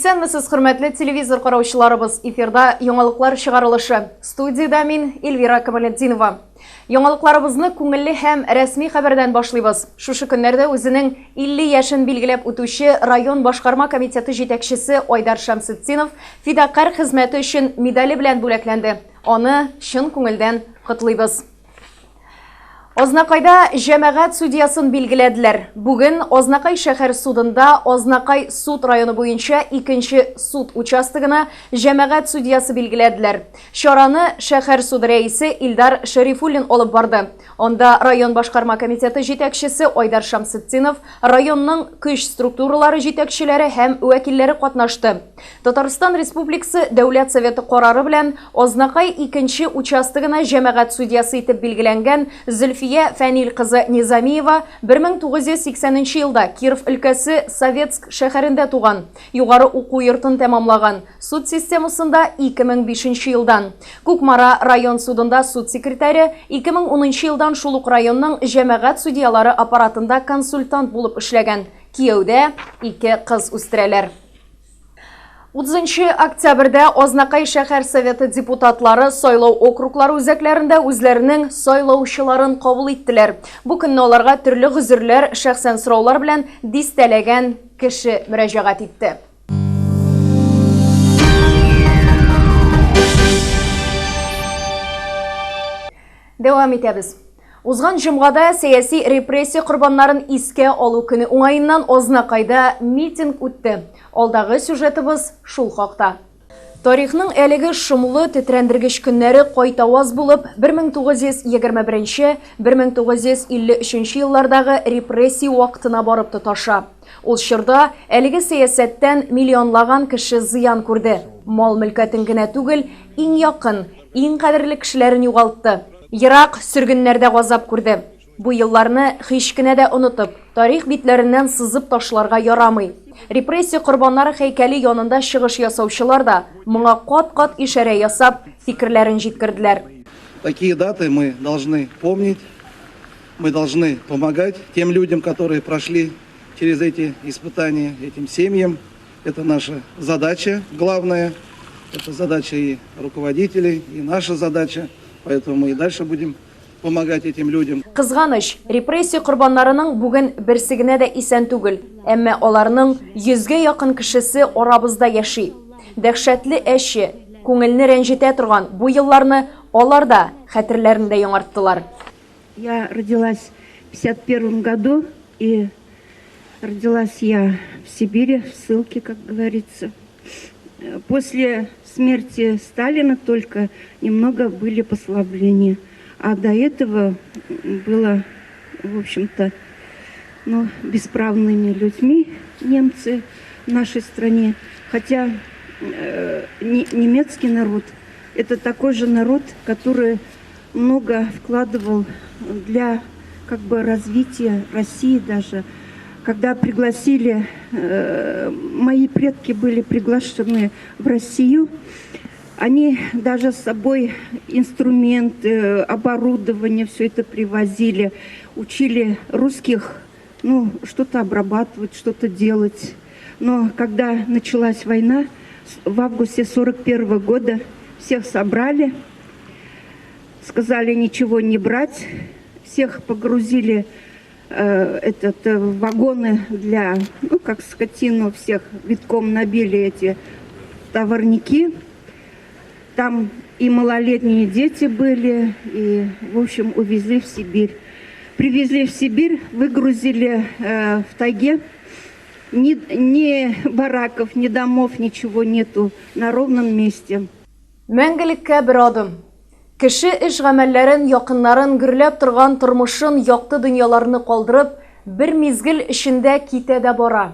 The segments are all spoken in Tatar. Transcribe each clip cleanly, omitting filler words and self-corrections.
Исәнмесез, хөрмәтле телевизор караучыларыбыз! Эфирда яңалыклар чыгарылышы. Студиядә мин, Эльвира Камалетдинова. Яңалыкларыбызны күңелле һәм рәсми хәбәрдән башлыйбыз. Шушы көннәрдә үзенең 50 яшен билгеләп үтүче район башкарма комитеты җитәкчесе Айдар Шәмсетдинов фидакарь хезмәте өчен медале белән бүләкләнде. Аны чын күңелдән котлыйбыз. Азнакайда җәмәгать судьясын билгеләделәр. Бүген Азнакай шәһәр судында Азнакай суд районы буенча икенче суд участогына җәмәгать судьясы билгеләделәр. Чараны шәһәр суды рәисе Илдар Шәрифуллин алып барды. Анда район башкарма комитеты җитәкчесе Айдар Шәмсетдинов, районның көч структуралары җитәкчеләре һәм вәкилләре катнашты. Татарстан Республикасы Дәүләт Советы карары белән Азнакай икенче участогына җәмәгать судьясы итеп билгеләнгән Зөлфия Фәнил кызы Низамиева 1980 нче елда Киров өлкәсе Советск шәһәрендә туган, югары уку йортын тәмамлаган, суд системасында 2005 нче елдан, Кукмара район судында суд секретаре, 2010 нчы елдан шул ук районның җәмәгать судьялары аппаратында консультант булып эшләгән, кияүдә, ике кыз үстерәләр. 30 октябрьдә Азнакай шәһәр советы депутатлары сайлау округлары үзәкләрендә үзләренең сайлаучыларын кабул иттеләр. Бу көнне аларга төрле гозерләр, шәхсән сораулар белән дистәләгән кеше мөрәҗәгать итте. Дәвам итәбез. Узган җомгада сәяси репрессия корбаннарын искә алу көне уңаеннан Азнакайда митинг үтте. Алдагы сюжетыбыз шул хакта. Тарихның әлеге шомлы, тетрәндергеч көннәре кайтаваз булып, 1921-1953 еллардагы репрессия вакытына барып тоташа. Ул чорда әлеге сәясәттән миллионлаган кеше зыян күрде. Мал-мөлкәтен генә түгел, иң якын, Иң кадерле кешеләрен югалтты. Ерак сөргеннәрдә газап күрде. Бу елларны һич кенә дә онытып, тарих битләреннән сызып ташларга ярамый. Репрессия корбаннары һәйкәле янында чыгыш ясаучылар да моңа кат-кат ишарә ясап, фикерләрен җиткерделәр. Такие даты мы должны помнить, мы должны помогать тем людям, которые прошли через эти испытания, этим семьям. Это наша задача главная, это задача и руководителей, и наша задача, поэтому мы и дальше будем помогать этим людям. Кызганыч, репрессия корбаннарының бүген берсе генә дә исән түгел, әмма аларның йөзгә якын кешесе арабызда яши. Дәһшәтле әче, күңелне рәнҗетә торган бу елларны алар да хәтерләрендә яңарттылар. Я родилась в 51 году, и родилась я в Сибири, в ссылке, как говорится. После смерти Сталина только немного были послабления. А до этого было, в общем-то, ну, бесправными людьми немцы в нашей стране. Хотя э, не, немецкий народ – это такой же народ, который много вкладывал для как бы развития России даже. Когда пригласили, э, мои предки были приглашены в Россию, они даже с собой инструменты, оборудование, все это привозили, учили русских ну, что-то обрабатывать, что-то делать. Но когда началась война, в августе 41 года всех собрали, сказали ничего не брать, всех погрузили э, этот, э, вагоны для, ну, как скотину, всех битком набили эти товарники. Там и малолетние дети были, и, в общем, увезли в Сибирь. Привезли в Сибирь, выгрузили э, в тайге. Ни, ни бараков, ни домов, ничего нету на ровном месте. Мәңгелеккә бер адым. Кеше эш-гамәлләрен, якыннарын, гөрләп торган тормышын, якты дөньяларны калдырып, бер мизгел эчендә китә дә бара.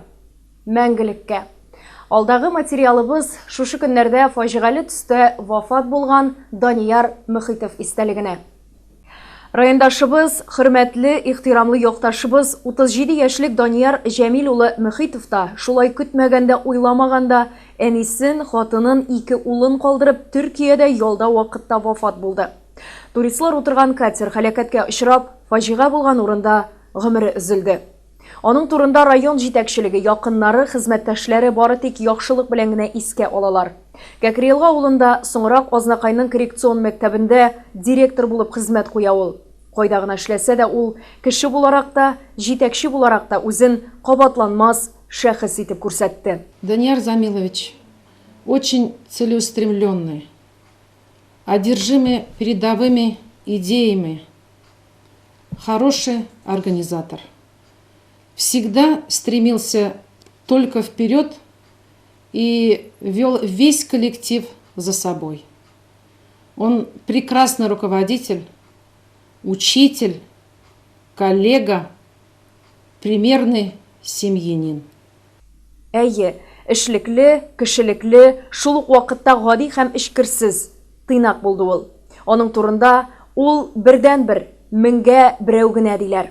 Мәңгелеккә. Алдагы материалыбыз шушы көннәрдә фаҗигале төстә вафат булган Данияр Мөхитов истәлегенә. Райондашыбыз, хөрмәтле, ихтирамлы якташыбыз, 37 яшьлек Данияр Җәмил улы Мөхитов та шулай көтмәгәндә-уйламаганда әнисен, хатынын, ике улын калдырып, Төркиядә ялда вакытта вафат булды. Туристлар утырган катер һәлакәткә очрап, фаҗига булган урында гомере өзелде. Аның турында район җитәкчелеге, якыннары, хезмәттәшләре бары тик яхшылык белән генә искә алалар. Кәкре-Елга авылында, соңрак Азнакайның коррекцион мәктәбендә директор булып хезмәт куя ул. Кайда гына эшләсә дә, ул кеше буларак та, җитәкче буларак та үзен кабатланмас шәхес итеп күрсәтте. Данияр Замилович очень целеустремленный, одержимый передовыми идеями, хороший организатор. Всегда стремился только вперед и вел весь коллектив за собой. Он прекрасный руководитель, учитель, коллега, примерный семьянин. Әйе, эшлекле, кешелекле, шул ук вакытта гади һәм эчкерсез, тыйнак булды ул. Аның турында, Ул бердәнбер, меңгә берәү генә, диләр.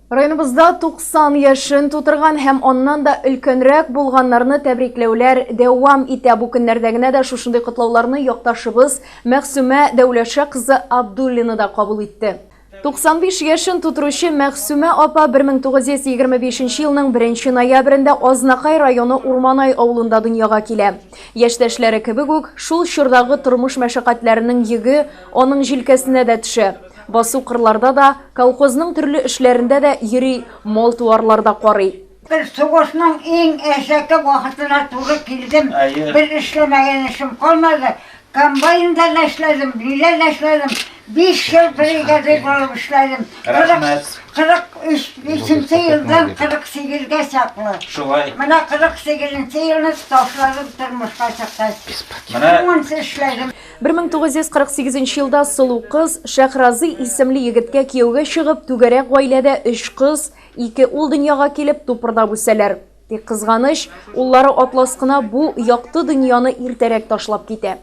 Районыбызда 90 яшен тутырган һәм аннан да өлкәнрәк булганнарны тәбрикләүләр дәвам итә. Бу көннәрдә генә дә шушындый котлауларны якташыбыз Мәгъсүмә Дәүләтша кызы Абдуллина да кабул итте. 95 яшен тутыручы Мәгъсүмә апа 1925 елның 1 ноябрендә Азнакай районы Урманай авылында дөньяга килә. Яшьтәшләре кебек үк, шул чордагы тормыш мәшәкатьләренең йөге аның җилкәсенә дә төшә. Басу-кырларда да, колхозның төрле эшләрендә дә йөри, мал-туарлар да карый. Бер сугышның иң әшәке вакытына туры килдем. Бер эшләмәгән эшем калмады. Комбайнда да эшләдем, нидә дә эшләдем. Биш ел бригадир булып эшләдем. Рәхмәт. 43 елдан 48-гә чаклы. Шулай. Менә 48 елны ташладым тормышка чыккач. Менә Шуңынчы эшләдем. 1948 елда сылу кыз Шәхразый исемле егеткә кияүгә чыгып, түгәрәк гаиләдә өч кыз, Ике ул дөньяга килеп, тупырдап үсәләр. Тик кызганыч, уллары Атлас кына бу якты дөньяны иртәрәк ташлап китә.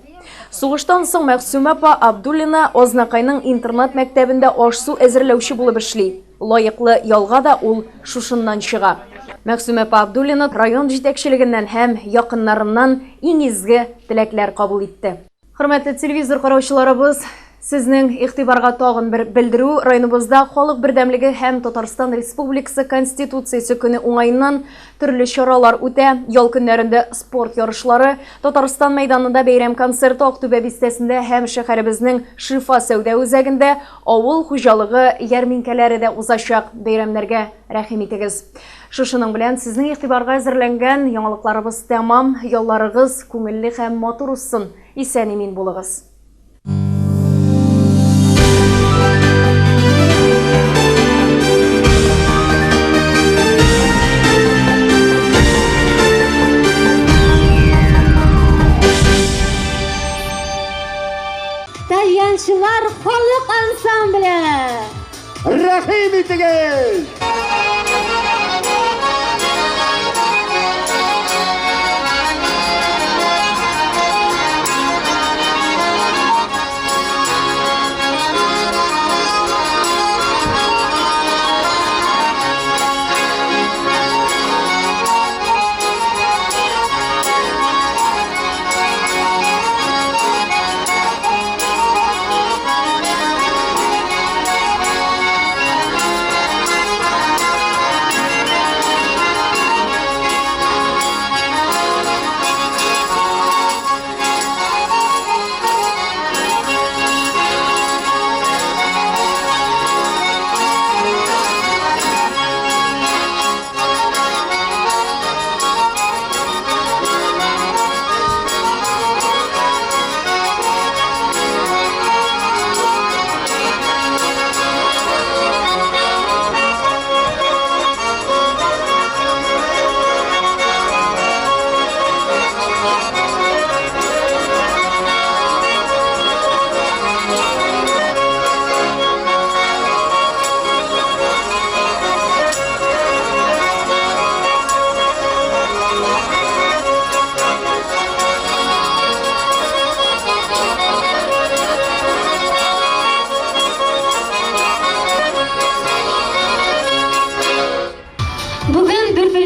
Сугыштан соң Мәгъсүмә апа Абдуллина Азнакайның интернат мәктәбендә аш-су әзерләүче булып эшли. Лаеклы ялга да ул шушыннан чыга. Мәгъсүмә апа Абдуллина район җитәкчелегеннән һәм якыннарыннан иң изге теләкләр кабул итте. Хөрмәтле телевизор караучыларыбыз, сезнең игътибарга тагын бер белдерү. Районыбызда халык бердәмлеге һәм Татарстан Республикасы Конституциясе көне уңаеннан төрле чаралар үтә. Ял көннәрендә спорт ярышлары, Татарстан мәйданында бәйрәм концерты Актүбә бистәсендә һәм шәһәребезнең Шифа сәүдә үзәгендә авыл хуҗалыгы ярминкәләре дә узачак. Бәйрәмнәргә рәхим итегез. Шушының белән сезнең игътибарга әзерләнгән яңалыкларыбыз тәмам. Ялларыгыз күңелле һәм матур узсын. Исән-имин булыгыз. Тальянчылар халык ансамбле! Рәхим итегез!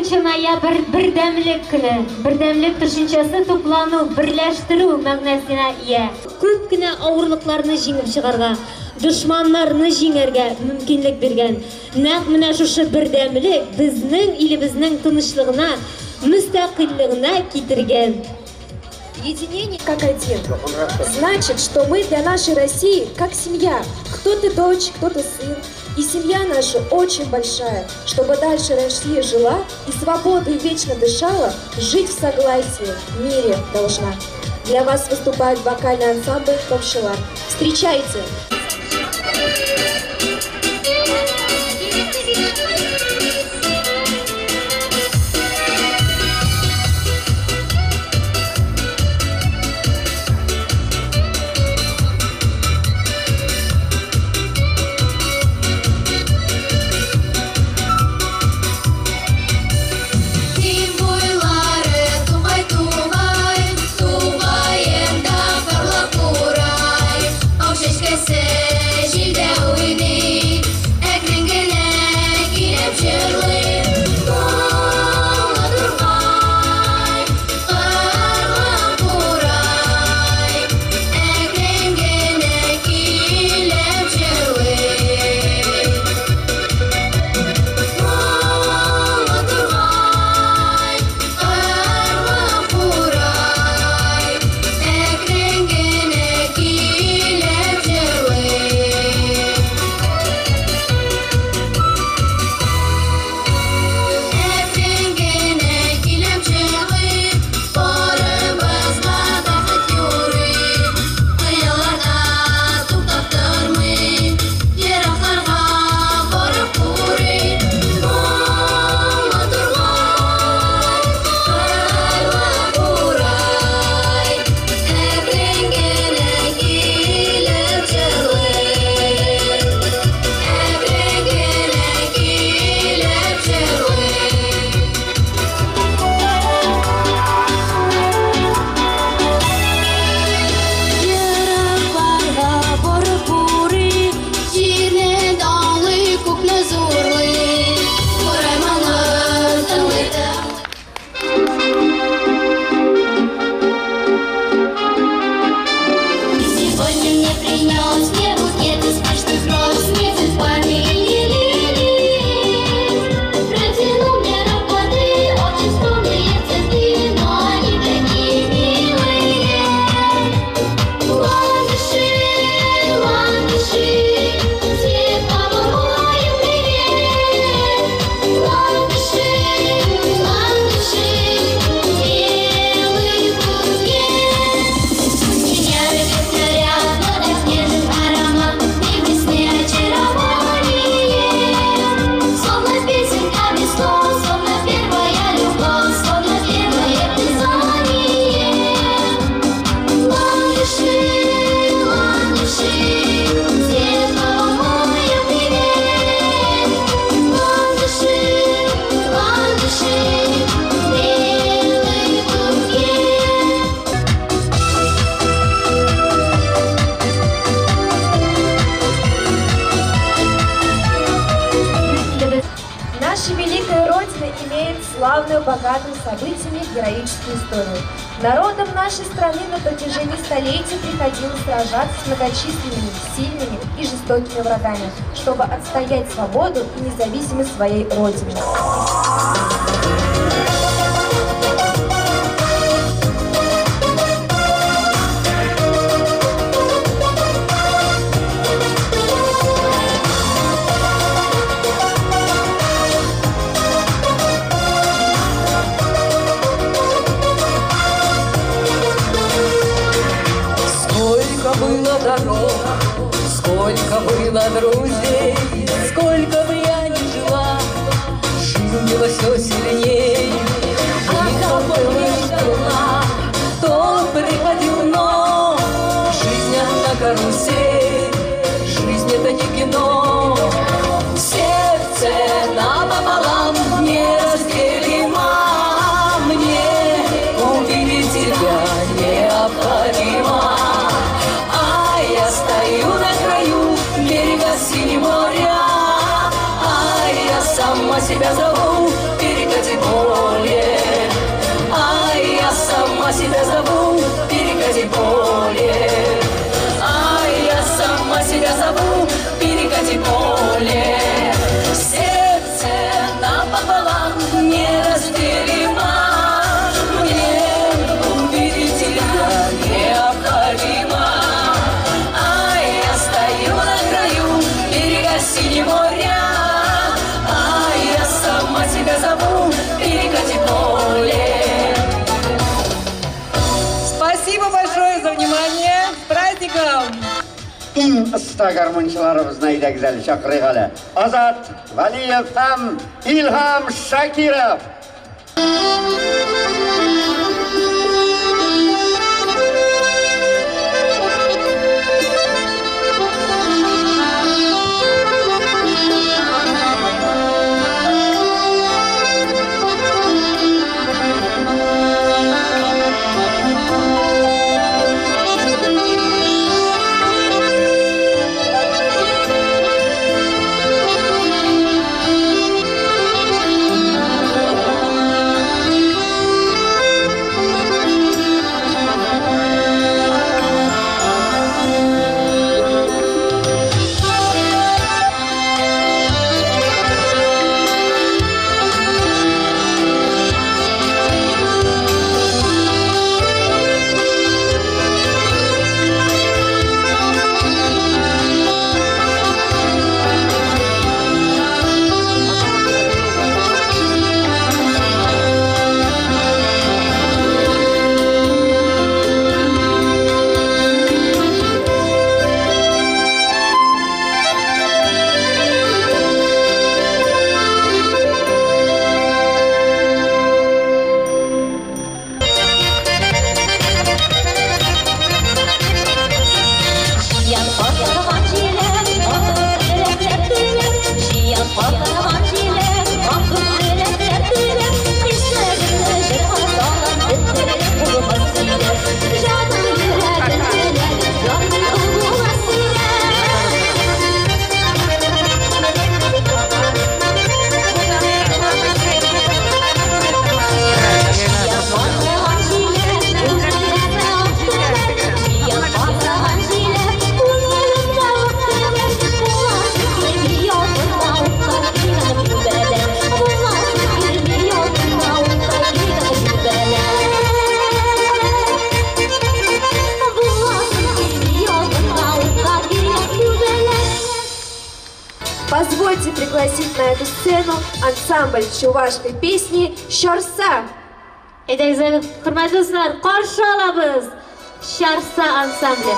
9 ноябрь бердәмлек көне. Бердәмлек төшенчәсе туплану, берләштерү мәгънәсенә ия. Күп кенә авырлыкларны җиңеп чыгарга, дошманнарны җиңәргә мөмкинлек биргән. Нәкъ менә шушы бердәмлек безнең илебезнең тынычлыгына, мөстәкыйльлегенә китергән. Единение как один. Значит, что мы для нашей России как семья. Кто-то дочь, кто-то сын. И семья наша очень большая. Чтобы дальше Россия жила и свободой вечно дышала, жить в согласии, в мире должна. Для вас выступает вокальный ансамбль «Топшилар». Встречайте! Дим буйлары тугай-тугай, тугаенда карлы курай. Ак чәчкәсе җилдә уйный, әкрен генә килеп җырлый. Моңлы тургай, карлы курай, әкрен генә килеп җырлый. Моңлы тургай, карлы курай, әкрен генә килеп җырлый. Әкрен генә килеп җырлый, барыбызга бәхет юрый. Хыялларда туктап тормый, еракларга барып күрый. Моңлы тургай, карлы курай, әкрен генә килеп җырлый. Әкрен генә килеп җырлый. Еракларга барып урый, җирне данлый, күкне зурлый. Курай моңын тыңлый тыңлый. Сегодня мне принес мне букет из пышных роз, не тюльпаны и не лилии. Протянул мне руку ты, очень скромные цветы, но они такие милые. Ландыши, ландыши, светлому морю привет. Ландыши, ландыши, белый букет. Яркий снаряд, снежный аромат и весны очарование. Словно песенка весной, словно первая любовь, словно первое признание. Ландыши, ландыши, светлого моря привет. Ландыши, ландыши, белый букет. Наша великая Родина имеет славную, богатую событиями героическую историю. Народам нашей страны на протяжении столетий приходилось сражаться с многочисленными, сильными и жестокими врагами, чтобы отстоять свободу и независимость своей Родины. Сколько было дорог, сколько было друзей, сколько бы я ни жила, жизнь била все сильней. А кого я ждала, тот приходил, но жизнь одна карусель, жизнь это не кино. Сердце напополам неразделимо, мне увидеть тебя необходимо. А я стою на краю берега синего моря, а я сама себя зову, перекати поле. Иң оста гармунчыларыбызны әйдәгез әле чакырыйк әле. Азат Валиев һәм Илһам Шакиров. Позвольте пригласить на эту сцену ансамбль чувашской песни «Щорса». Әйдәгез әле, хөрмәтле дуслар, каршы алабыз Щорса ансамбле.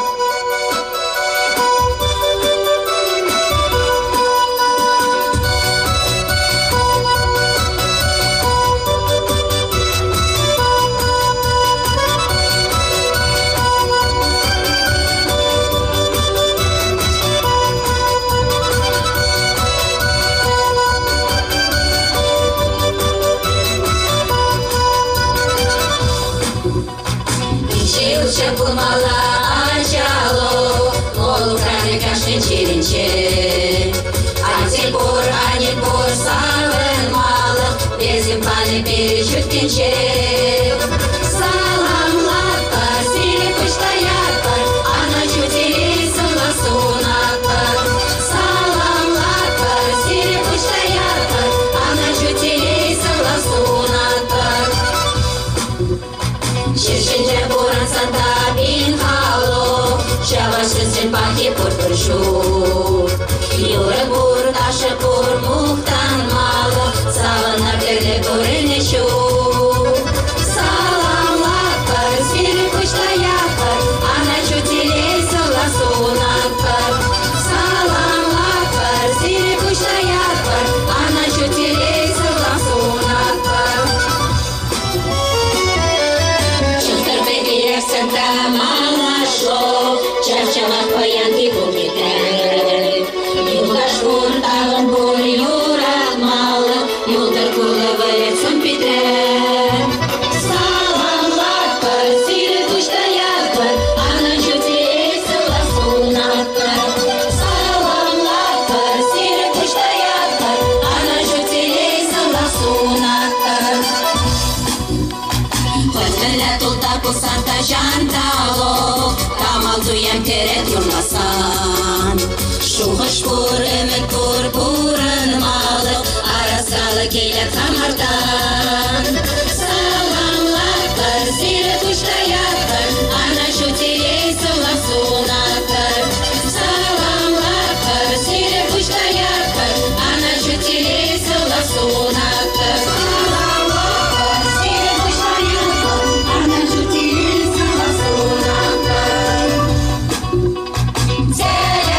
Yeah.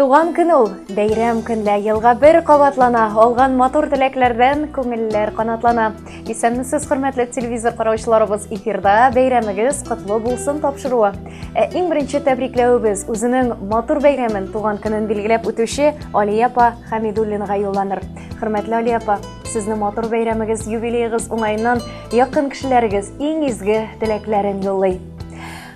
Туган көн ул, бәйрәм көнлә, елга бер кабатлана, алган матур теләкләрдән күңелләр канатлана. Исәнмесез, хөрмәтле телевизор караучыларыбыз, эфирда бәйрәмегез котлы булсын тапшыруы. Ә иң беренче тәбрикләвебез үзенең матур бәйрәмен, туган көнен билгеләп үтүче Алия апа Хәмидуллинага юлланыр. Хөрмәтле Алия апа, сезне матур бәйрәмегез, юбилеегыз уңаеннан якын кешеләрегез иң изге теләкләрен юллый.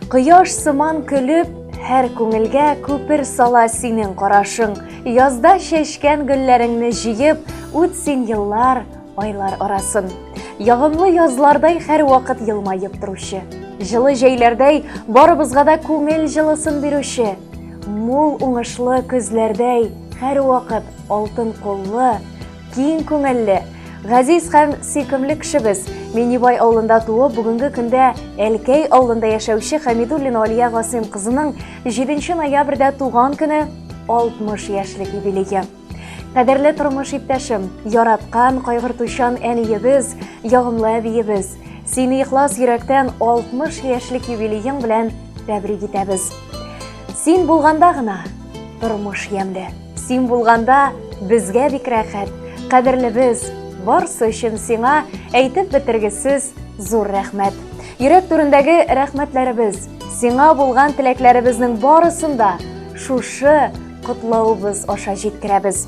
Кояш сыман көлеп, һәр күңелгә күпер сала синең карашың. Язда чәчкән гөлләреңне җыеп, үт син еллар, айлар арасын. Ягымлы язлардай һәрвакыт елмаеп торучы, җылы җәйләрдәй барыбызга да күңел җылысын бирүче, мул уңышлы көзләрдәй һәрвакыт алтын куллы, Киң күңелле, газиз һәм сөйкемле кешебез. Минибай авылында туып, бүгенге көндә Әлкәй авылында яшәүче Хәмидуллина Алия Гасыйм кызының 7 ноябрьдә туган көне 60 яшьлек юбилее. Кадерле тормыш иптәшем, яраткан, кайгыртучан әниебез, ягымлы әбиебез, сине ихлас йөрәктән 60 яшьлек юбилеең белән тәбрик итәбез. Син булганда гына тормыш ямьле. Син булганда безгә бик рәхәт. Кадерлебез, барсы өчен сиңа әйтеп бетергесез зур рәхмәт. Йөрәк түрендәге рәхмәтләребез, сиңа булган теләкләребезнең барысын да шушы котлавыбыз аша җиткерәбез.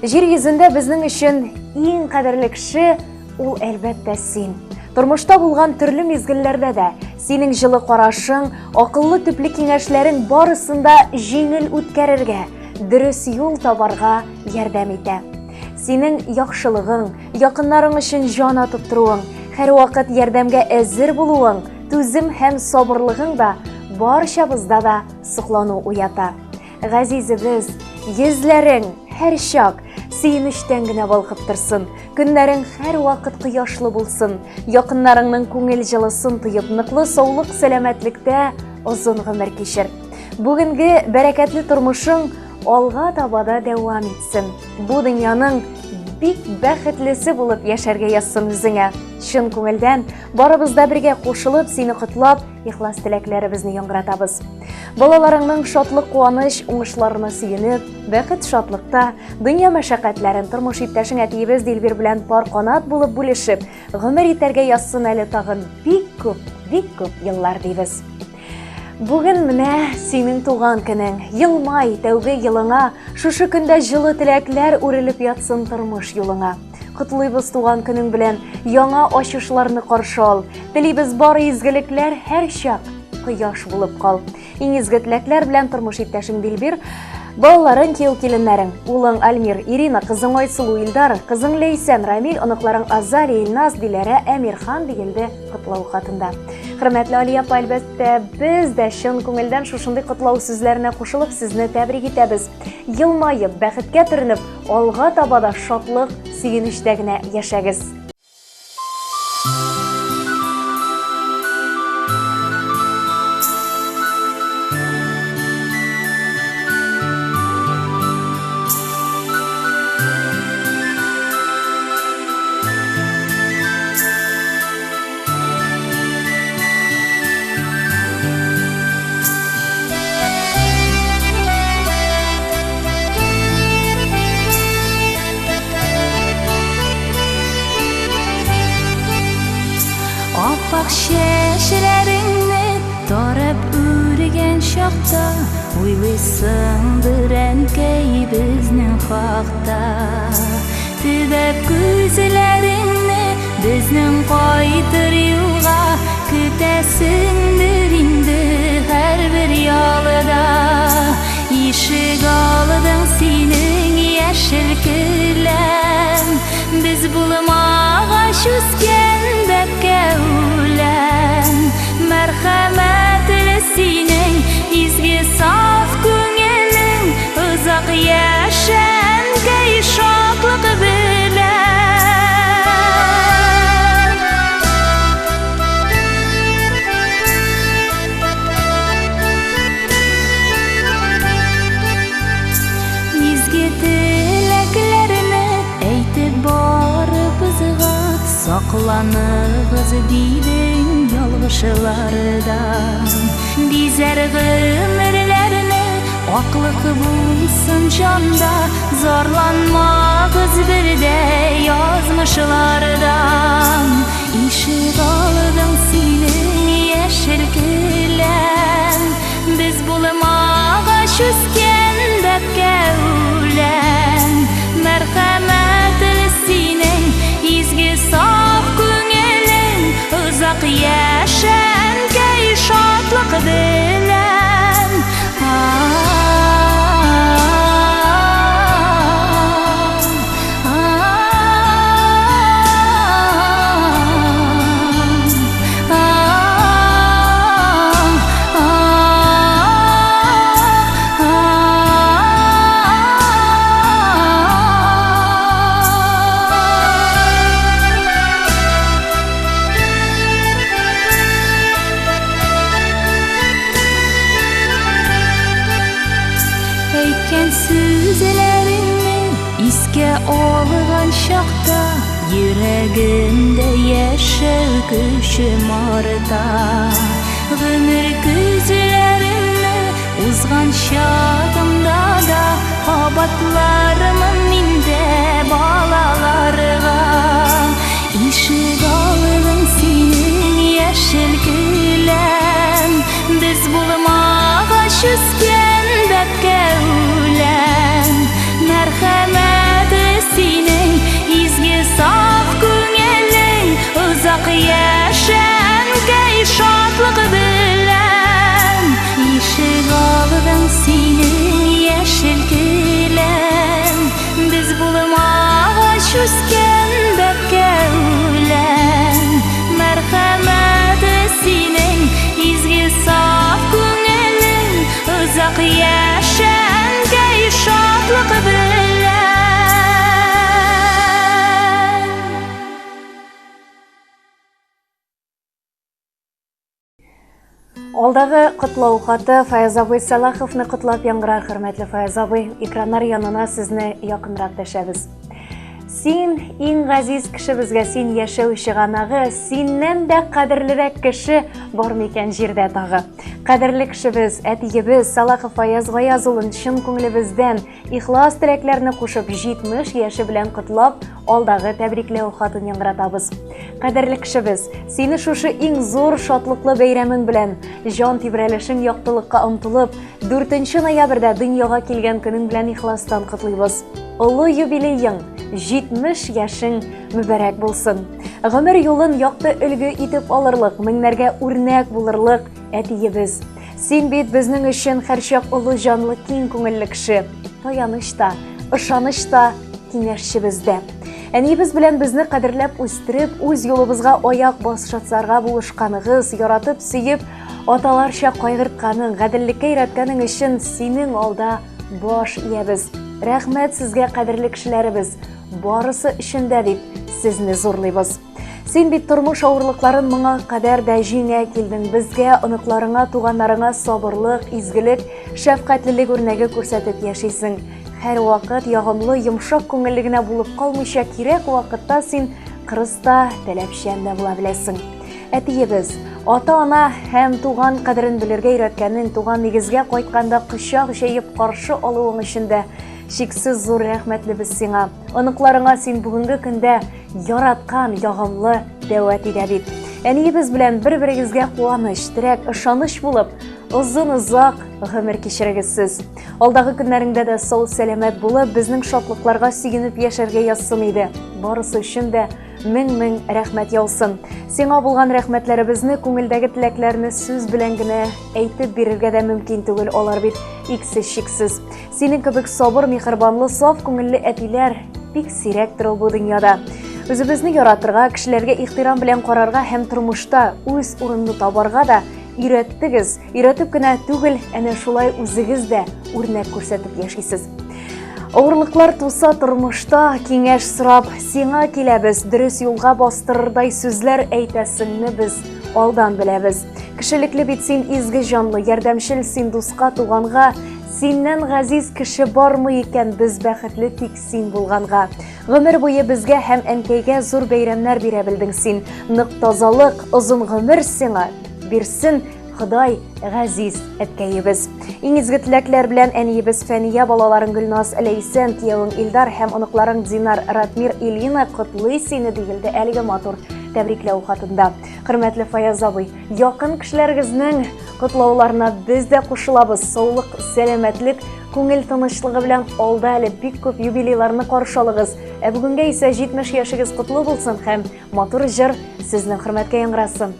Җир йөзендә безнең өчен иң кадерле кеше Ул, әлбәттә, син. Тормышта булган төрле мизгелләрдә дә синең җылы карашың, акыллы төпле киңәшләрең барысын да җиңел үткәрергә, дөрес юл табарга ярдәм итә. Синең яхшылыгың, якыннарың өчен җан атып торуың, һәрвакыт ярдәмгә әзер булуың, түзем һәм сабырлыгың да барчабызда да соклану уята. Газизебез, йөзләрең һәрчак сөенечтән генә балкып торсын, көннәрең һәрвакыт кояшлы булсын, якыннарыңның күңел җылысын тоеп, ныклы саулык, сәламәтлектә озын гомер кичер. Бүгенге бәрәкәтле тормышың алга таба да дәвам итсен. Бу дөньяның бик бәхетлесе булып яшәргә язсын үзеңә. Чын күңелдән барыбыз да бергә кушылып, сине котлап, ихлас теләкләребезне яңгыратабыз. Балаларыңның шатлык-куаныч уңышларына сөенеп, бәхет-шатлыкта, дөнья мәшәкатьләрен тормыш иптәшең әтиебез Дилбир белән пар канат булып бүлешеп, гомер итәргә язсын әле тагын бик күп, бик күп еллар дибез. Бүген менә синең туган көнең. Елмай, тәүге елыңа, шушы көндә җылы теләкләр үрелеп ятсын тормыш юлыңа. Котлыйбыз туган көнең белән, яңа ачышларны каршы ал. Телибез бары изгелекләр һәрчак кояш булып кал. Иң изге теләкләр белән тормыш иптәшең Дилбир, балаларың, кияү-киленнәрең, улың Альмир, Ирина, кызың Айсылу, Илдар, кызың Ләйсән, Рамил, оныкларың Азалия, Илназ, Диләрә, Әмирхан диелде котлау хатында. Хөрмәтле Алия апа, әлбәттә, без дә чын күңелдән шушындый котлау сүзләренә кушылып сезне тәбрик итәбез. Елмаеп, бәхеткә төренеп, алга таба да шатлык, сөенечтә генә яшәгез. Аппак чәчләреңне тарап үргән чакта Уйлыйсыңдыр, әнкәй, безнең хакта. Төбәп күзләреңне безнең кайтыр юлга, Көтәсеңдер инде һәрбер ялда. Ишек алдың синең яшел келәм, Без булмагач үскән бәбкә үлән. Мәрхәмәтле синең изге саф күңелең, Озак яшә, әнкәй, шатлык белән. Изге теләкләрне әйтеп барыбызга, Сакланыгыз, дидең, ялгышлардан. Бизәр гомерләрне аклык булып. янсын җанда, зарланмагыз бер дә язмышлардан. Ишек алдың синең яшел келәм, без булмагач үскән бәбкә үлән. Мәрхәмәтле синең изге саф күңелең, озак яшә, әнкәй, шатлык белән. Әйткән сүзләреңне искә алган чакта Йөрәгемдә яшәү көчем арта. Гомер көзләремне узган чагымда да Кабатлармын мин дә балаларга. Ишек алдың синең яшел келәм, Без булмагач үскән бәбкә үлән. Мәрхәмәте синең, изге саф күңелең, Озак яшә, әнкәй, шатлык белән. Ишек алдың синең яшел келәм, Без булмагач үскән бәбкә үлән. Мәрхәмәте синең, изге саф күңелең, Озак яшә, әнкәй, шатлык белән. Алдагы котлау хаты Фаяз абый Салаховны котлап яңгырар, хөрмәтле Фаяз абый. Экраннар янына сезне якынрак дәшәбез. Син иң газиз кешебезгә, син яшәү чыганагы, синнән дә кадерлерәк кеше бар микән җирдә тагы? Кадерле кешебез, әтиебез Салахов Фаяз Гаяз улын чын күңелебездән Ихлас теләкләрне кушып 70 яше белән котлап, алдагы тәбрикләү хатын яңгыратабыз. Кадерле кешебез, сине шушы иң зур шатлыклы бәйрәмең белән, җан тибрәлешең яктылыкка омтылып, 4 ноябрьдә дөньяга килгән көнең белән ихластан котлыйбыз. Олы юбилеең, 70 яшең мөбарәк булсын. Гомер юлын якты өлге итеп алырлык, меңнәргә үрнәк булырлык әтиебез. Син бит безнең өчен һәрчак олы җанлы киң күңелле кеше. Таяныч та, ышаныч та, киңәшчебез дә. Әниебез белән безне кадерләп үстереп, үз юлыбызга аяк басышырга булышканыгыз, яратып, сөеп, аталарча кайгыртканың, гаделлеккә өйрәткәнең өчен синең алда баш иябез. Рәхмәт сезгә, кадерле кешеләребез, барысы өчен дә дип сезне зурлыйбыз. Син бит тормыш авырлыкларын моңа кадәр дә җиңә килдең. Безгә, оныкларыңа, туганнарыңа сабырлык, изгелек, шәфкатьлелек үрнәге күрсәтеп яшисең. Һәрвакыт ягымлы, йомшак күңелле генә булып калмыйча, кирәк вакытта син кырыс та, таләпчән дә була беләсең. Әтиебез, ата-ана һәм туган кадерен белергә өйрәткәнең, туган нигезгә кайтканда кочак җәеп каршы алуың өчен дә чиксез зур рәхмәтлебез сиңа. Оныкларыңа син бүгенге көндә Яраткан, ягымлы дәү әти дә бит. Әниебез белән бер-берегезгә куаныч, терәк, ышаныч булып, озын-озак гомер кичерегез сез. Алдагы көннәреңдә дә сау-сәламәт булып, безнең шатлыкларга сөенеп яшәргә язсын иде. Барысы өчен дә мең-мең рәхмәт яусын. Сиңа булган рәхмәтләребезне, күңелдәге теләкләрне сүз белән генә әйтеп бирергә дә мөмкин түгел, алар бит иксез-чиксез. Синең кебек сабыр, миһербанлы, саф күңелле әтиләр бик сирәктер ул бу дөньяда. Үзебезне яратырга, кешеләргә ихтирам белән карарга һәм тормышта үз урынны табарга да өйрәттегез. Өйрәтеп кенә түгел, әнә шулай үзегез дә үрнәк күрсәтеп яшисез. Авырлыклар туса тормышта киңәш сорап сиңа киләбез, дөрес юлга бастырырдай сүзләр әйтәсеңне без алдан беләбез. Кешелекле бит син изге җанлы, ярдәмчел син дуска, туганга. Синнән газиз кеше бармы икән, без бәхетле тик син булганга. Гомер буе безгә һәм әнкәйгә зур бәйрәмнәр бирә белдең син. Нык тазалык, озын гомер сиңа бирсен Ходай, газиз әткәебез. Иң изге теләкләр белән әниебез Фәния, балаларың Гөлназ, Ләйсән, киявең Илдар һәм оныкларың Динар, Ратмир, Илина котлый сине, диелде әлеге матур тәбрикләү хатында. Хөрмәтле Фаяз абый, якын кешеләрегезнең котлауларына без дә кушылабыз. Саулык, сәламәтлек, күңел тынычлыгы белән алда әле бик күп юбилейларны каршы алыгыз. Ә бүгенгә исә 70 яшегез котлы булсын һәм матур җыр сезнең хөрмәткә яңгырасын.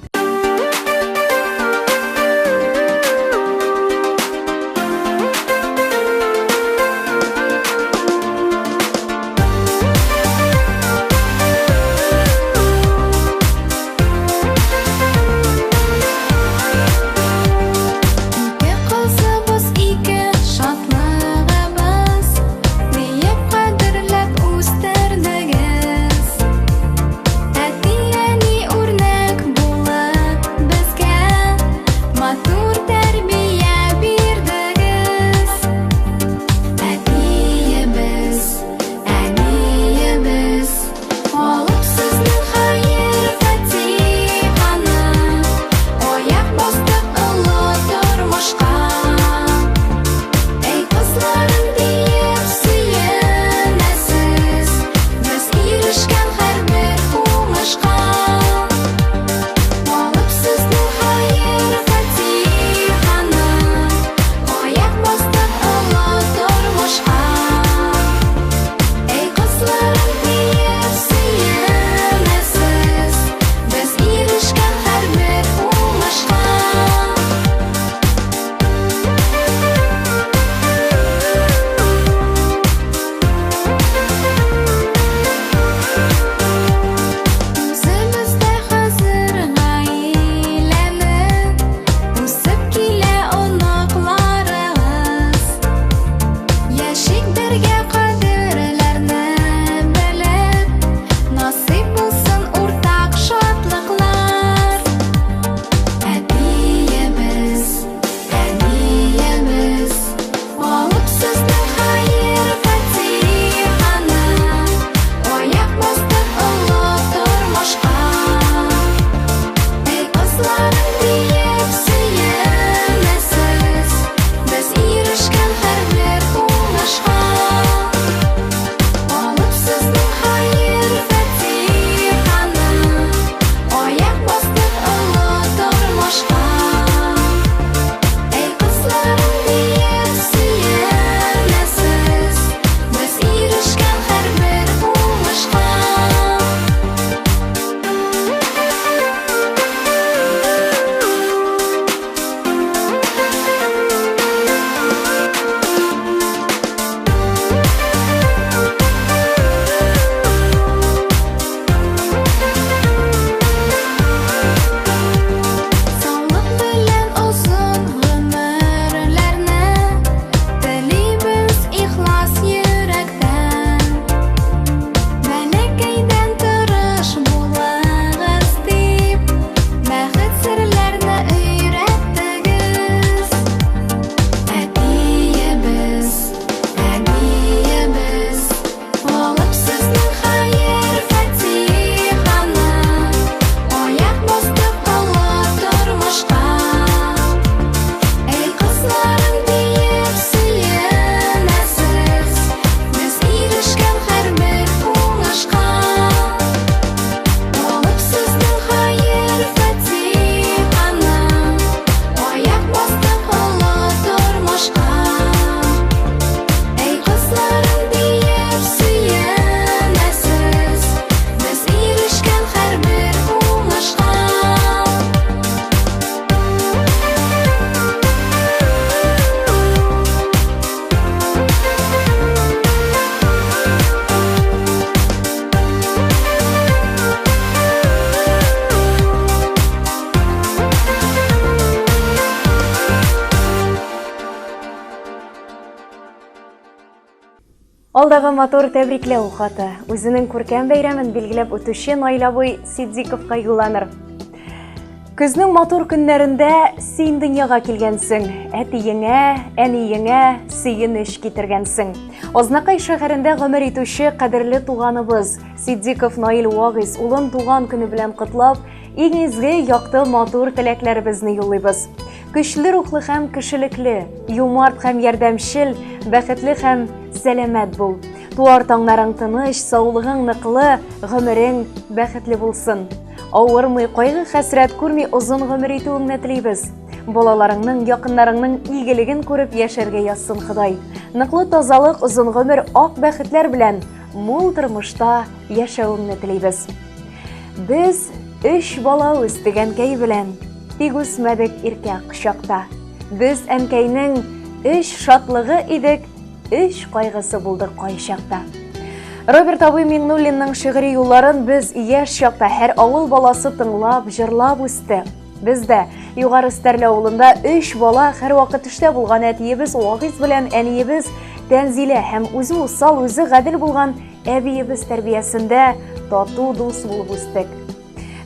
Ике кызыбыз, ике шатлыгыбыз, Диеп кадерләп үстердегез. Әти-әни үрнәк булып безгә, Матур тәрбия бирдегез. Әтиебез, әниебез, Алып сезнең хәер-фатиханы, Аяк бастык олы тормышка. Әй, кызларым диеп сөенәсез, Без ирешкән һәрбер уңышка. Алып сезнең хәер-фатиханы, Аяк бастык олы тормышка. Әй, кызларым диеп сөенәсез, Без ирешкән һәрбер уңышка. Үзебез дә хәзер гаиләле, Үсеп килә оныкларыбыз. Яшик бергә кадерләрне белеп, Насыйп булсын уртак шатлыклар. Әтиебез, әниебез, Алып сезнең хәер-фатиханы, Аяк бастык олы тормышка. Әй, кызларым диеп сөенәсез, Без ирешкән һәрбер уңышка. Алып сезнең хәер-фатиханы, Аяк бастык олы тормышка. Әй, кызларым диеп сөенәсез, Без ирешкән һәрбер уңышка. Саулык белән озын гомерләрне телибез ихлас йөрәктән. Бәләкәйдән тырыш булыгыз дип, бәхет серләрне өйрәттегез. Әтиебез, әниебез, алып сезнең хәер-фатиханы, Аяк бастык олы тормышка. Әй, кызларым диеп сөенәсез, Без ирешкән һәрбер уңышка. Алып сезнең хәер-фатиханы, Аяк бастык олы тормышка. Әй, кызларым диеп сөенәсез, Без ирешкән һәрбер уңышка. Алдагы матур тәбрикләү хаты үзенең күркәм бәйрәмен билгеләп үтүче Наил абый Ситдиковка юлланыр. Көзнең матур көннәрендә син дөньяга килгәнсең, әтиеңә, әниеңә сөенеч китергәнсең. Азнакай шәһәрендә гомер итүче кадерле туганыбыз Ситдиков Наил Вагыйз улын туган көне белән котлап, иң изге, якты, матур теләкләребезне юллыйбыз. Көчле рухлы һәм кешелекле, юмарт һәм ярдәмчел, бәхетле һәм сәламәт бул. Туар таңнарың тыныч, саулыгың ныклы, гомерең бәхетле булсын. Авырмый, кайгы-хәсрәт күрми озын гомер итүеңне телибез. Балаларыңның, якыннарыңның игелеген күреп яшәргә язсын Ходай. Ныклы тазалык, озын гомер, ак бәхетләр белән мул тормышта яшәвеңне телибез. Без өч бала үстек әнкәй белән, тик үсмәдек иркә кочакта. Без әнкәйнең өч шатлыгы идек, өч кайгысы булдык кайчакта. Роберт абый Миңнуллинның шигъри юлларын без яшь чакта һәр авыл баласы тыңлап, җырлап үсте. Без дә Югары Стәрле авылында өч бала һәрвакыт эштә булган әтиебез Вагиз белән әниебез Тәнзилә һәм үзе усал, үзе гадел булган әбиебез тәрбиясендә тату дус булып үстек.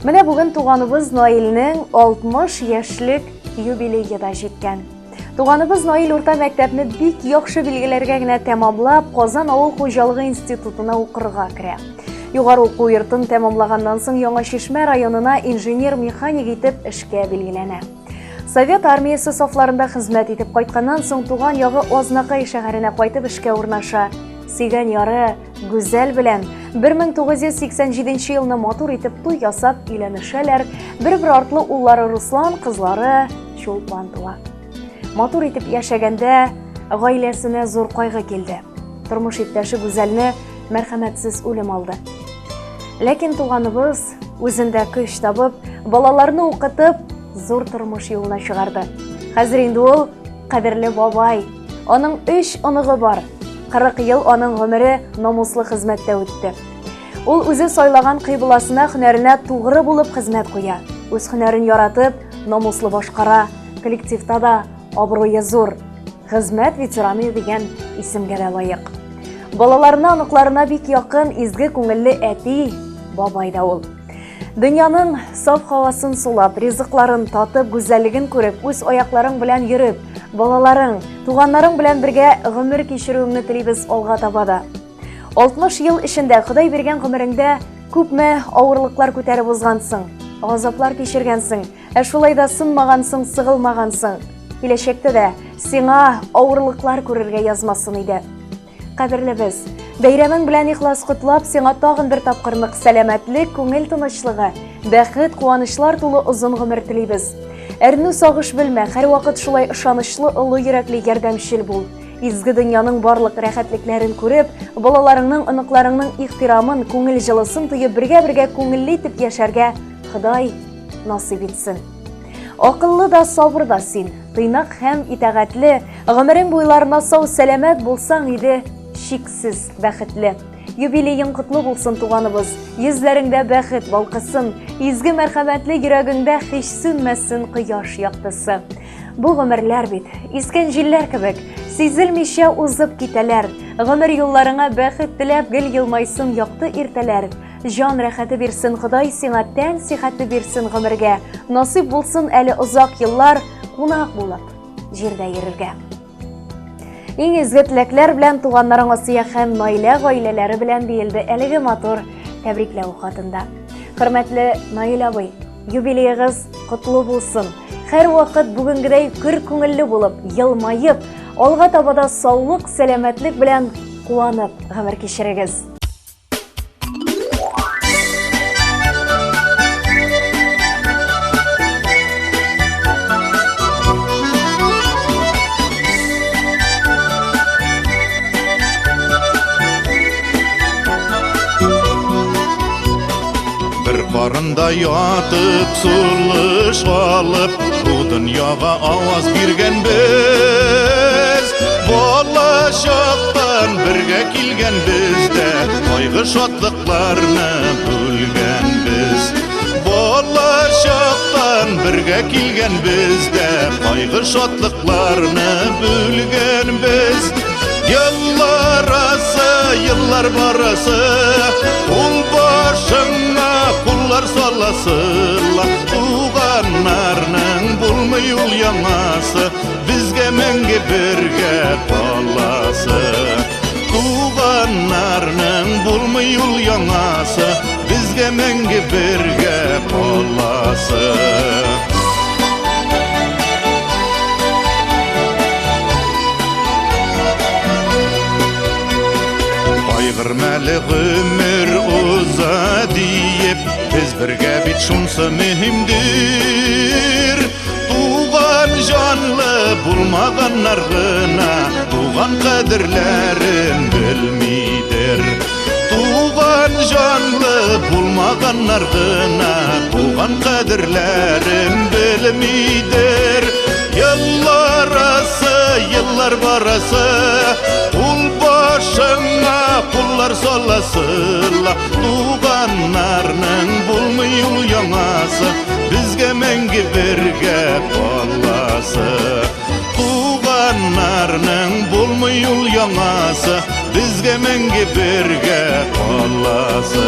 Менә бүген туганыбыз Наилнең 60 яшьлек юбилее да җиткән. Туганыбыз Наил урта мәктәпне бик яхшы билгеләргә генә тәмамлап, Казан авыл хуҗалыгы институтына укырга керә. Югары уку йортын тәмамлаганнан соң Яңа Чишмә районына инженер-механик итеп эшкә билгеләнә. Совет армиясе сафларында хезмәт итеп кайтканнан соң туган ягы Азнакай шәһәренә кайтып эшкә урнаша. Сөйгән яры Гүзәл белән 1987 елны матур итеп туй ясап өйләнешәләр. Бер-бер артлы уллары Руслан, кызлары Чулпан туа. Матур итеп яшәгәндә гаиләсенә зур кайгы килде. Тормыш иптәше Гүзәлне мәрхәмәтсез үлем алды. Ләкин туганыбыз үзендә көч табып, балаларны укытып, зур тормыш юлына чыгарды. Хәзер инде ул кадерле бабай. Аның өч оныгы бар. 40 ел аның гомере намуслы хезмәттә үтте. Ул үзе сайлаган кыйбласына, һөнәренә тугры булып хезмәт куя. Үз һөнәрен яратып, намуслы башкара, коллективта да абруе зур. Хезмәт ветераны дигән исемгә дә лаек. Балаларына, оныкларына бик якын, изге күңелле әти, бабай да ул. Дөньяның саф һавасын сулап, ризыкларын татып, гүзәллеген күреп, үз аякларың белән йөреп, балаларың, туганнарың белән бергә гомер кичерүеңне телибез алга таба да. 60 ел эчендә Ходай биргән гомереңдә күпме авырлыклар күтәреп узгансың, газаплар кичергәнсең, ә шулай да сынмагансың, сыгылмагансың. Киләчәктә дә сиңа авырлыклар күрергә язмасын иде. Кадерлебез, бәйрәмең белән ихлас котлап, сиңа тагын бер тапкыр нык сәламәтлек, күңел тынычлыгы, бәхет, куанычлар тулы озын гомер телибез. Әрнү сагыш белмә, һәрвакыт шулай ышанычлы, олы йөрәкле, ярдәмчел бул. Изге дөньяның барлык рәхәтлекләрен күреп, балаларыңның, оныкларыңның ихтирамын, күңел җылысын тоеп, бергә-бергә күңелле итеп яшәргә Ходай насыйп итсен. Акыллы да, сабыр да син, тыйнак һәм итагатьле, гомерең буйларына сау-сәламәт булсаң иде, чиксез бәхетле. Юбилеең котлы булсын, туганыбыз, йөзләреңдә бәхет балкысын, изге мәрхәмәтле йөрәгеңдә һич сүнмәсен кояш яктысы. Бу гомерләр бит, искән җилләр кебек, сизелмичә узып китәләр. Гомер юлларыңа бәхет теләп гел елмайсын якты иртәләр. Җан рәхәте бирсен Ходай сиңа, тән сихәте бирсен гомергә. Насыйп булсын әле озак еллар кунак булып җирдә йөрергә. Иң изге теләкләр белән туганнарың Асия һәм Наилә гаиләләре белән диелде әлеге матур тәбрикләү хатында. Хөрмәтле Наил абый, юбилеегыз котлы булсын. Һәрвакыт бүгенгедәй көр күңелле булып, елмаеп, алга таба да саулык, сәламәтлек белән куанып гомер кичерегез. Бер карында ятып, сулыш алып, бу дөньяга аваз биргән без. Бала чактан бергә килгән без дә, кайгы шатлыкларны бүлгән без. Бала чактан бергә килгән без дә, кайгы шатлыкларны бүлгән без. Еллар асы, еллар барасы, кул башыңа куллар саласы, туганнарның булмый ул яңасы. Безгә мәңге бергә каласы. Туганнарның булмый ул яңасы, безгә мәңге бергә каласы. каласы. Кайгырма әле гомер уза диеп, без бергә бит шунсы мөһимдер. Туган җанлы булмаганнар гына туган кадерләрен белмидер. Туган җанлы булмаганнар гына туган кадерләрен белмидер. Еллар асы, еллар барасы, кул башыңа куллар саласы, туганнарның булмый ул яңасы, безгә мәңге бергә каласы. Туганнарның булмый ул яңасы, безгә мәңге бергә каласы.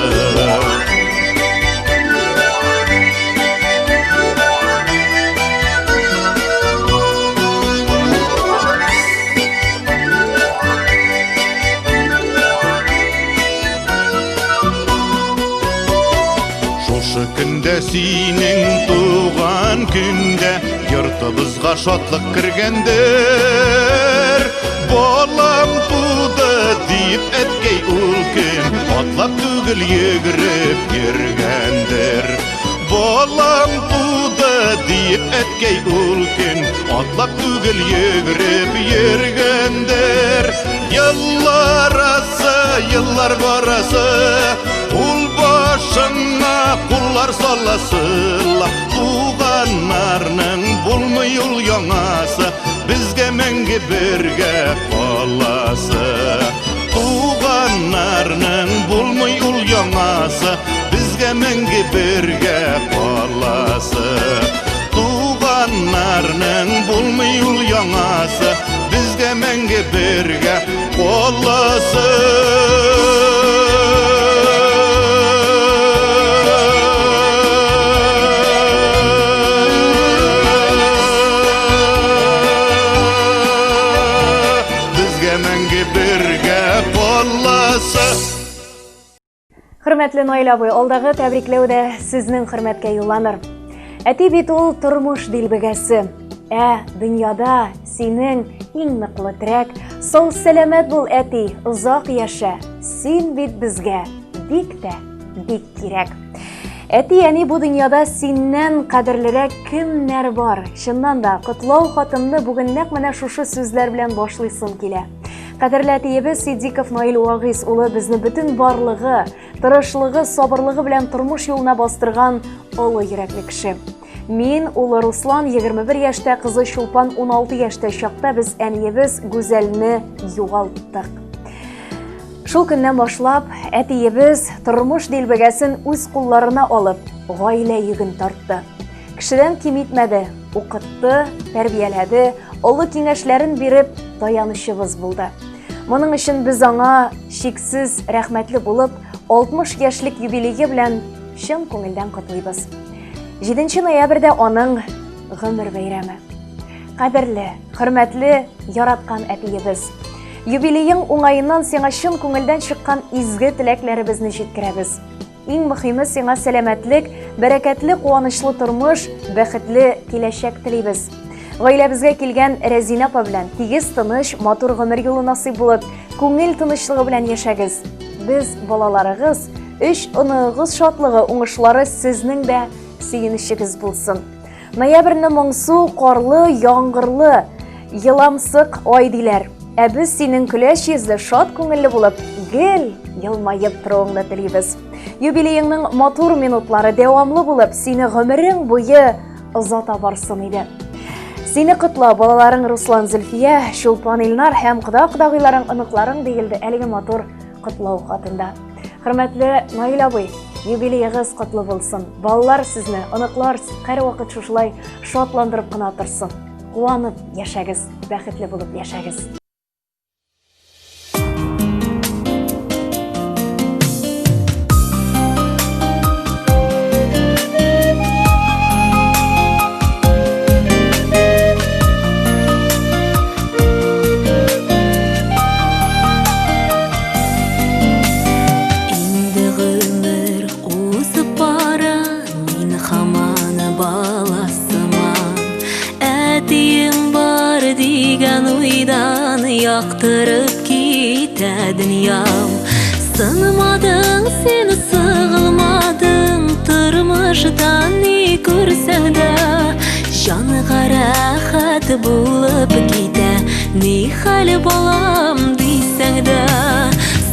Шушы көндә синең туган көндә йортыбызга шатлык кергәндер. Балам туды диеп әткәй ул көн атлап түгел йөгереп йөргәндер. Балам туды диеп әткәй ул көн атлап түгел йөгереп йөргәндер. Еллар асы, еллар барасы, кул башыңа куллар саласы, туганнарның булмый ул яңасы, безгә мәңге бергә каласы. Туганнарның булмый ул яңасы, безгә мәңге бергә каласы. Туганнарның булмый ул яңасы, безгә мәңге бергә каласы. Безгә мәңге бергә каласы. Хөрмәтле Наил абый, алдагы тәбрикләү дә сезнең хөрмәткә юлланыр. Әти бит ул тормыш дилбегәсе. Ә дөньяда синең иң ныклы терәк. Сау сәламәт бул, әти, озак яшә. Син бит безгә бик тә, бик кирәк. Әти, әни бу дөньяда синнән кадерлерәк кемнәр бар? Чыннан да, котлау хатымны бүген нәкъ менә шушы сүзләр белән башлыйсым килә. Кадерле әтиебез Сиддиков Наил Вагыйз улы безне бөтен барлыгы, тырышлыгы, сабырлыгы белән тормыш юлына бастырган олы йөрәкле кеше. Мин, улы Руслан 21 яшьтә, кызы Чулпан 16 яшьтә чакта без әниебез Гүзәлне югалттык. Шул көннән башлап, әтиебез тормыш дилбегәсен үз кулларына алып, гаилә йөген тартты. Кешедән ким итмәде, укытты, тәрбияләде, олы киңәшләрен биреп, таянычыбыз булды. Моның өчен без аңа чиксез рәхмәтле булып, 60 яшьлек юбилее белән чын күңелдән котлыйбыз. 7 ноябрьдә аның гомер бәйрәме. Кадерле, хөрмәтле, яраткан әтиебез. Юбилеең уңаеннан сиңа чын күңелдән чыккан изге теләкләребезне җиткерәбез. Иң мөхиме сиңа сәламәтлек, бәрәкәтле, куанычлы тормыш, бәхетле киләчәк телибез. Гаиләбезгә килгән Рәзинә апа белән тигез, тыныч, матур гомер юлы насыйп булып, күңел тынычлыгы белән яшәгез. Без балаларыгыз, өч оныгыгыз шатлыгы, уңышлары сезнең дә сөенечегез булсын. Ноябрьне моңсу, карлы, яңгырлы, еламсык ай диләр. Ә без синең көләч йөзле, шат күңелле булып, гел елмаеп торуыңны телибез. Юбилееңның матур минутлары дәвамлы булып, сине гомерең буе озата барсын иде. Сине котла, балаларың Руслан Зөлфия, Чулпан Илнар һәм кода-кодагыйларың, оныкларың диелде әлеге матур котлау хатында. Хөрмәтле Наил абый, юбилеегыз котлы булсын. Балалар сезне, оныклар һәрвакыт шушылай шатландырып кына торсын. Куанып яшәгез, бәхетле булып яшәгез. Инде гомер узып бара, мин һаман Яктырып китә дөньям. Сынмадың син, сыгылмадың, Тормышта ни күрсәң дә, Җанга рәхәт булып китә, Ни хәл, балам, дисәң дә.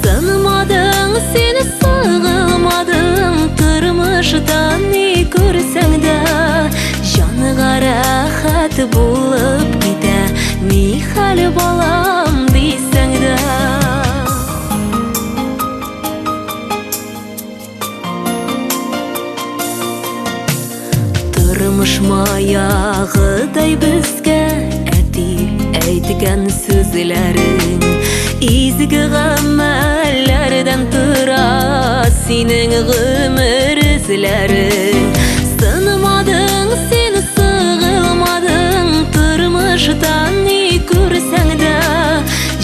Сынмадың син, сыгылмадың, Тормышта ни күрсәң дә, Җанга рәхәт булып китә, Ни хәл, балам, дисәң дә. Тормыш маягыдай безгә әти әйткән сүзләрең, Изге гамәлләрдән тора синең гомер эзләрең. Сынмадың син, сыгылмадың, тормышта ни күрсәң дә,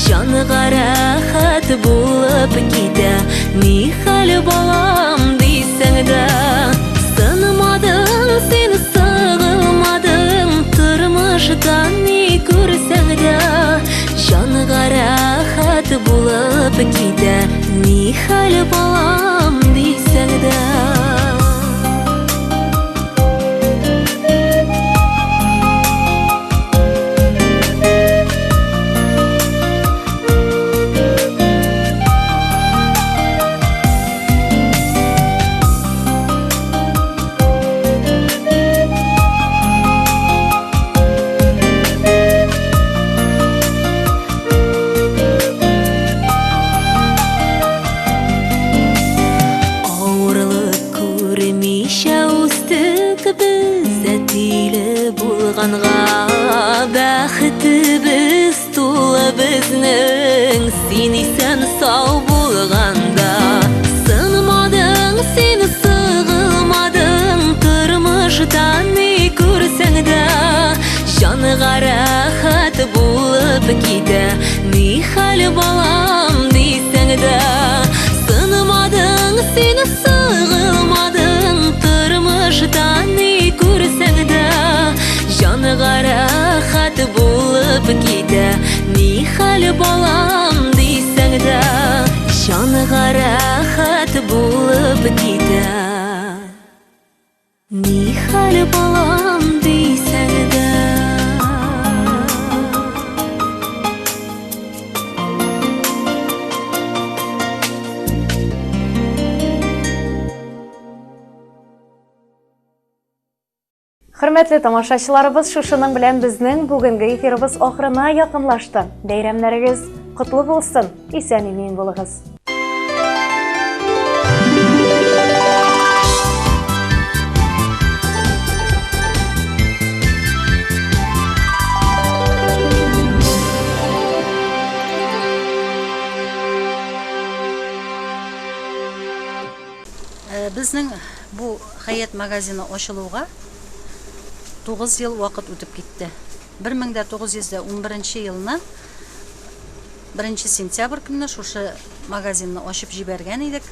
Җанга рәхәт булып китә, ни хәл, балам, дисәң дә. Сынмадың син, сыгылмадың, тормышта ни күрсәң дә, Җанга рәхәт булып китә, ни хәл, балам, дисәң дә. Авырлык күрмичә үстек без әтиле булганга, Бәхетебез тулы безнең син исән-сау булганда. Сынмадың син, сыгылмадың, тормышта ни күрсәң дә, Җанга рәхәт булып китә, ни хәл, балам, дисәң дә. Сынмадың син, сыгылмадың, тормышта ни күрсәң дә, Җанга рәхәт булып китә, ни хәл, балам, дисәң дә. Җанга рәхәт булып китә, ни хәл, балам, дисәң дә. Хөрмәтле тамашачыларыбыз, шушының белән безнең бүгенге эфирыбыз ахырына якынлашты. Бәйрәмнәрегез котлы булсын, исән-имин булыгыз. Безнең бу Хәят магазины ачылуга 9 ел вакыт үтеп китте. 1911 елны 1 сентябрь көнне шушы магазинны ачып җибәргән идек.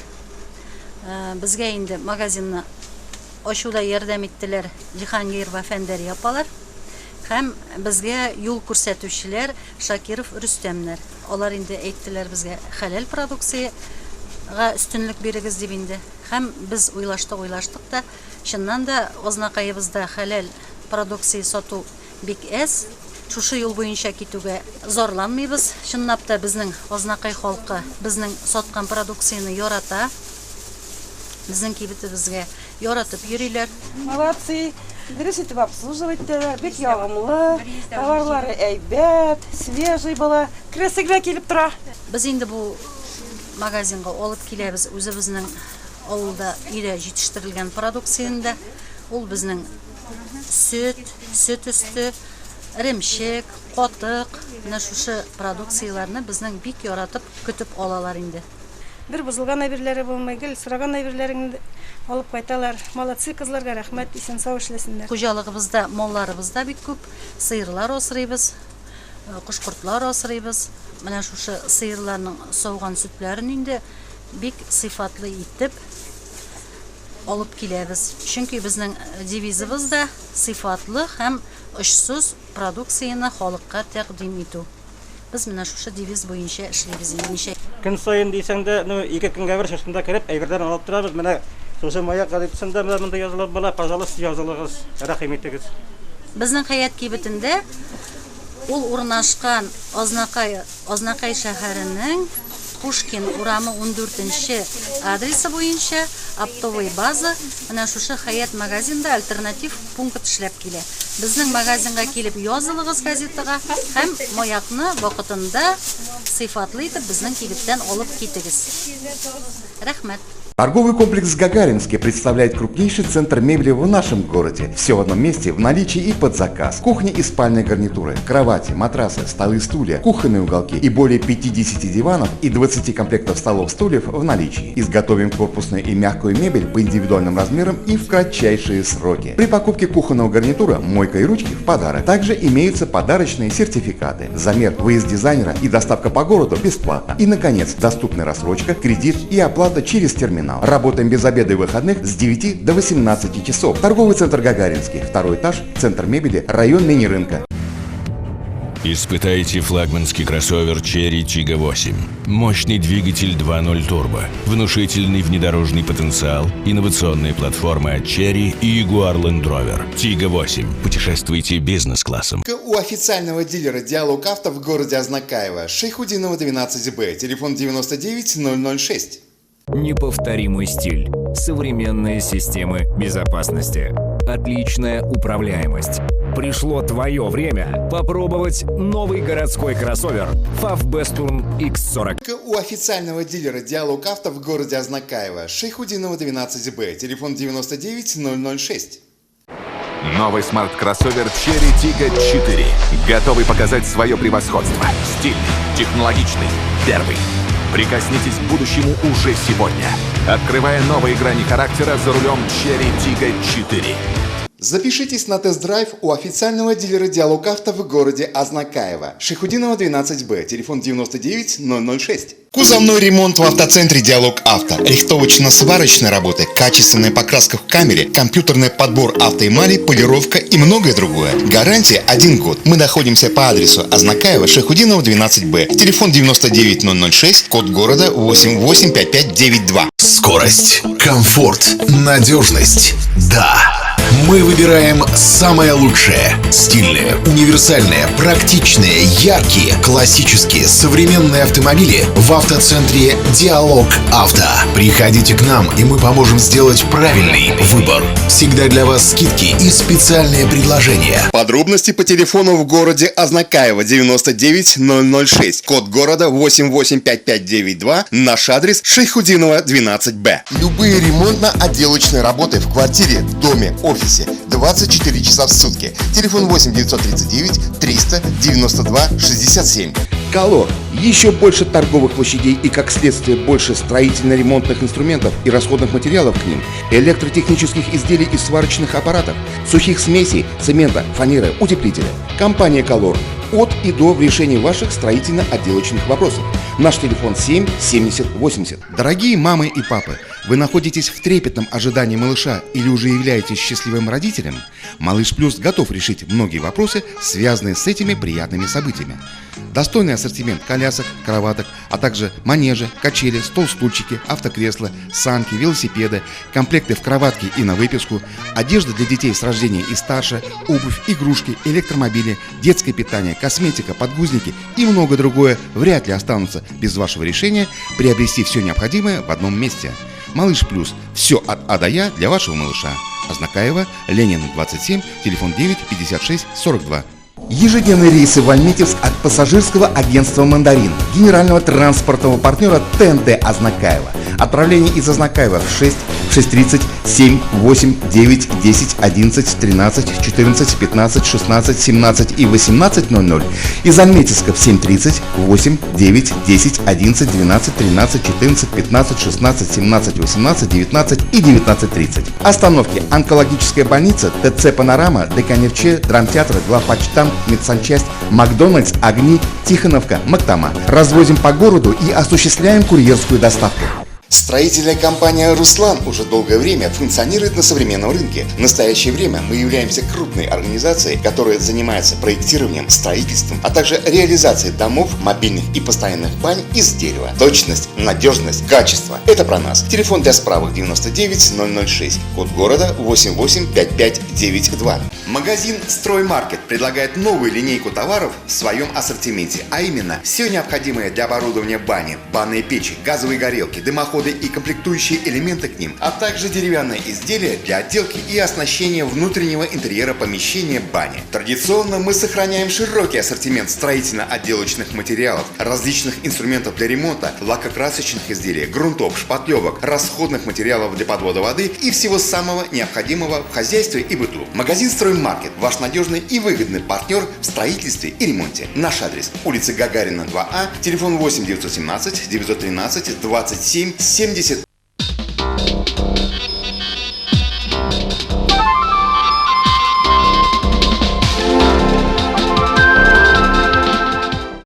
Безгә инде магазинны ачуда ярдәм иттеләр Җиһангирова Фәндәрия апалар һәм безгә юл күрсәтүчеләр Шакиров Рөстәмнәр. Алар инде әйттеләр безгә хәләл продукциягә өстенлек бирегез дип инде. Һәм без уйлаштык-уйлаштык та, чыннан да, Азнакаебызда хәләл продукция сату бик әз. Шушы юл буенча китүгә зарланмыйбыз. Чынлап та, безнең Азнакай халкы безнең саткан продукцияне ярата. Безнең кибетебезгә яратып йөриләр. Молодцы! Дөрес итеп обслуживать итәләр, бик ягымлы, товарлары әйбәт, свежий була, керәсе генә килеп тора. Без инде бу магазинга алып киләбез үзебезнең авылда өйдә җитештерелгән продукцияне дә. Ул безнең сөт, сөт өсте, эремчек, катык, менә шушы продукцияләрне безнең бик яратып көтеп алалар инде. Бер бозылган әйберләре булмый, гел сораган әйберләреңне алып кайталар. Молодцы, кызларга рәхмәт, исән-сау эшләсеннәр. Хуҗалыгыбызда малларыбыз да бик күп, сыерлар асрыйбыз, кош-кортлар асрыйбыз. Менә шушы сыерларның сауган сөтләрен инде бик сыйфатлы итеп алып киләбез. Чөнки безнең девизыбыз да сыйфатлы һәм очсыз продукцияне халыкка тәкъдим итү. Без менә шушы девиз буенча эшлибез инде ничә. Көн саен дисәң дә, ну, ике көнгә бер шушында кереп, әйберләрне алып торабыз. Менә шушы Маяк газетасында менә монда язылып була, пожалуйста, язылыгыз, рәхим итегез. Безнең Хәят кибетендә ул урнашкан Азнакай, Азнакай шәһәренең Пушкин урамы ундүртенче адресы буенча оптовый база, менә шушы Хәят магазинда альтернатив пункт эшләп килә. Безнең магазинга килеп язылыгыз газетага һәм Маякны вакытында сыйфатлы итеп безнең кибеттән алып китегез. Рәхмәт. Торговый комплекс «Гагаринский» представляет крупнейший центр мебели в нашем городе. Все в одном месте, в наличии и под заказ. Кухня и спальные гарнитуры, кровати, матрасы, столы, стулья, кухонные уголки и более 50 диванов и 20 комплектов столов-стульев в наличии. Изготовим корпусную и мягкую мебель по индивидуальным размерам и в кратчайшие сроки. При покупке кухонного гарнитура мойка и ручки в подарок. Также имеются подарочные сертификаты. Замер, выезд дизайнера и доставка по городу бесплатно. И, наконец, доступная рассрочка, кредит и оплата через терминал. Работаем без обеда и выходных с 9 до 18 часов. Торговый центр Гагаринский, второй этаж, центр мебели, район мини-рынка. Испытайте флагманский кроссовер Chery Tiggo 8. Мощный двигатель 2.0 турбо, внушительный внедорожный потенциал, инновационная платформа от Chery и Jaguar Land Rover. Tiggo 8. Путешествуйте бизнес-классом. У официального дилера «Диалог Авто» в городе Азнакаево, Шайхутдинова 12Б, телефон 99 006. Неповторимый стиль, современные системы безопасности, отличная управляемость. Пришло твое время попробовать новый городской кроссовер FAW Bestune X40. У официального дилера «Диалог Авто» в городе Азнакаево, Шайхутдинова 12Б, телефон 99 006. Новый смарт-кроссовер Chery Tiggo 4. Готовый показать свое превосходство. Стильный, технологичный, первый. Прикоснитесь к будущему уже сегодня. Открывая новые грани характера за рулем Chery Tiggo 4. Запишитесь на тест-драйв у официального дилера «Диалог Авто» в городе Азнакаево. Шайхутдинова 12Б, телефон 99 006. Кузовной ремонт в автоцентре «Диалог Авто». Рихтовочно-сварочные работы, качественная покраска в камере, компьютерный подбор автоэмали, полировка и многое другое. Гарантия 1 год. Мы находимся по адресу Азнакаево, Шайхутдинова 12Б. Телефон 99006, код города 885592. Скорость, комфорт, надежность. Да, мы выбираем самое лучшее. Стильные, универсальные, практичные, яркие, классические, современные автомобили в автоцентре «Диалог Авто». Приходите к нам, и мы поможем сделать правильный выбор. Всегда для вас скидки и специальные предложения. Подробности по телефону в городе Азнакаево 99 006. Код города 885592. Наш адрес Шайхутдинова 12Б. Любые ремонтно-отделочные работы в квартире, доме, офисе 24 часа в сутки. Телефон 8 939 392 67. Колор. Еще больше торговых площадей и, как следствие, больше строительно-ремонтных инструментов и расходных материалов к ним, электротехнических изделий и сварочных аппаратов, сухих смесей, цемента, фанеры, утеплителя. Компания «Колор» от и до в решении ваших строительно-отделочных вопросов. Наш телефон 7 70 80. Дорогие мамы и папы, вы находитесь в трепетном ожидании малыша или уже являетесь счастливым родителем? Малыш Плюс готов решить многие вопросы, связанные с этими приятными событиями. Достойный ассортимент колясок, кроваток, а также манежи, качели, стол-стульчики, автокресла, санки, велосипеды, комплекты в кроватке и на выписку, одежда для детей с рождения и старше, обувь, игрушки, электромобили, детское питание, косметика, подгузники и многое другое вряд ли останутся без вашего решения приобрести все необходимое в одном месте. Малыш Плюс. Все от А до Я для вашего малыша. Азнакаево, Ленина, 27, телефон 9 56 42. Ежедневные рейсы в Альметьевск от пассажирского агентства «Мандарин», генерального транспортного партнера ТНТ Азнакаево. Отправление из Азнакаева в 6, 6:30, 7, 8, 9, 10, 11, 13, 14, 15, 16, 17 и 18:00. Из Альметьевска в 7:30, 8, 9, 10, 11, 12, 13, 14, 15, 16, 17, 18, 19 и 19:30. Остановки: Онкологическая больница, ТЦ «Панорама», ДК «Нефтчи», Драмтеатр, Главпочтамт, Медсанчасть, Макдональдс, Огни, Тихоновка, Мактама. Развозим по городу и осуществляем курьерскую доставку. Строительная компания «Руслан» уже долгое время функционирует на современном рынке. В настоящее время мы являемся крупной организацией, которая занимается проектированием, строительством, а также реализацией домов, мобильных и постоянных бань из дерева. Точность, надежность, качество – это про нас. Телефон для справок 99 006, код города 885592. Магазин «Строймаркет» предлагает новую линейку товаров в своем ассортименте, а именно все необходимое для оборудования бани, банные печи, газовые горелки, дымоходы и комплектующие элементы к ним, а также деревянные изделия для отделки и оснащения внутреннего интерьера помещения бани. Традиционно мы сохраняем широкий ассортимент строительно-отделочных материалов, различных инструментов для ремонта, лакокрасочных изделий, грунтов, шпатлевок, расходных материалов для подвода воды и всего самого необходимого в хозяйстве и быту. Магазин «Строймаркет» – ваш надежный и выгодный партнер в строительстве и ремонте. Наш адрес – улица Гагарина, 2А, телефон 8 917 913 27 70.